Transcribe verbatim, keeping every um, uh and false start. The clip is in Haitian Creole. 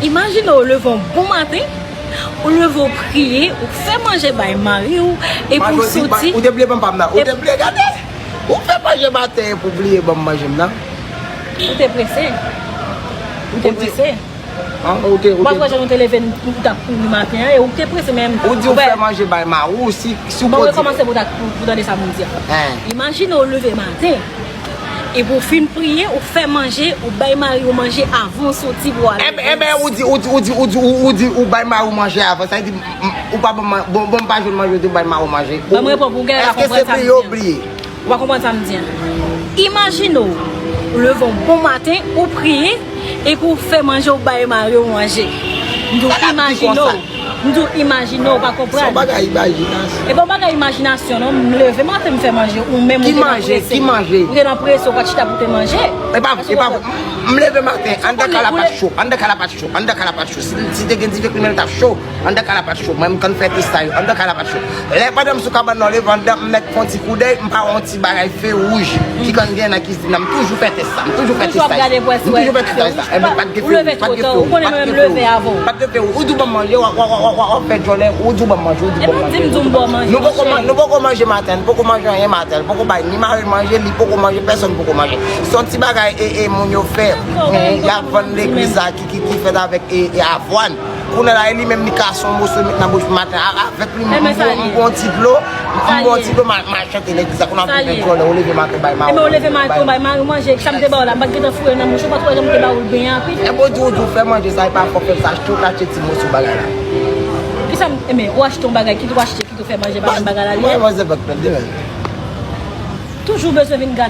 Imajine w leve yon bon maten, ou leve w priye, ou fè manje bay mari w, epi w soti. Ou te bliye ban m pa m nan. Ou te bliye gade. Ou fè manje maten epi w bliye ban m manje m nan. Ou te prese. Ou te prese. Ou pa wè jan nou te leve, nou t ap kouri maten an, e ou te prese menm. Ou di ou fè manje bay mari w, si, si w pwodui. Bon, rekòmanse pou w tande sa m di a. Imajine w leve maten, epi w fin priye, ou fè manje, ou bay mari w manje avan w soti pou w ale. Enben, enben, ou di, ou di, ou di, ou di, ou, ou di, ou bay mari w manje avan, sa vle di, m, m, ou pa ban m, bon, bon, m pa jwenn manje, ou di w bay mari w manje. Ban m reponn pou w, gade la konprann sa m di an. Ou pa konprann sa m di an. Imajine w leve yon bon maten, ou priye, epi w fè manje, w bay mari w manje. M di w imajine w. M di w imajine w, ou pa konprann. Se yon bagay imajinasyon. E pa yon bagay imajinasyon, non. M leve maten, m fè manje, ou menm ou te nan prese. Ki manje? Ou te nan prese, ou pa t chita pou w te manje. E pa, e pa, m leve maten, anndan kay la pa t cho, anndan kay la pa t cho, anndan kay la pa t cho. Si, si te gen dife krimèl, l t ap cho. Anndan kay la pa t cho. Mwen, m konn fè tès sa yo. Anndan kay la pa t cho. Lè pandan m sou kabann nan, leve anndan, m mèt fè yon ti koudèy, m pa wè yon ti bagay fe wouj ki konn gen nan kizin nan. M toujou fè tès sa. M toujou fè tès sa. M toujou fè tès sa. Enben, pa t gen fe wouj, pa t gen fe wouj, pa t gen fe wouj. Pa t gen fe wouj. Ou di w ban m manje, w ap, w ap, w ap, w ap fè djòlè, ou di w ban m manje, ou di w ban m manje, ou di w ban m manje. Epi w di m, di w ban m manje. Nou poko man-, nou poko manje maten, nou poko manje anyen maten, nou poko bay ni mari manje, li poko manje, pèsonn poko manje. Se yon ti bagay, e, e, moun yo fè, y ap vann legliz la, ki, ki, ki fèt avèk, e, e, avwàn. Kounye a la, e li menm li kase yon moso, li met nan bouch maten a, avèk li, m bwè yon ti dlo, m bwè yon ti dlo, m al chante legliz la. Kounye a m tounen djòlè, ou leve maten bay mari. Ebyen, ou leve maten, ou bay mari manje, sa m te ba w la, m pa t gentan foure nan bouch ou, ou pa t wè jan m te ba ou l benyen anpil. Ebyen, ou di, ou di, ou fè manje sa, e pa fò fè sa, achte, ou ka achte ti moso bagay la. Kisa m, ebyen, ou achte yon bagay, kit ou achte, kit ou fè manje, bay m bagay la, li. Toujou bezwen vin gade.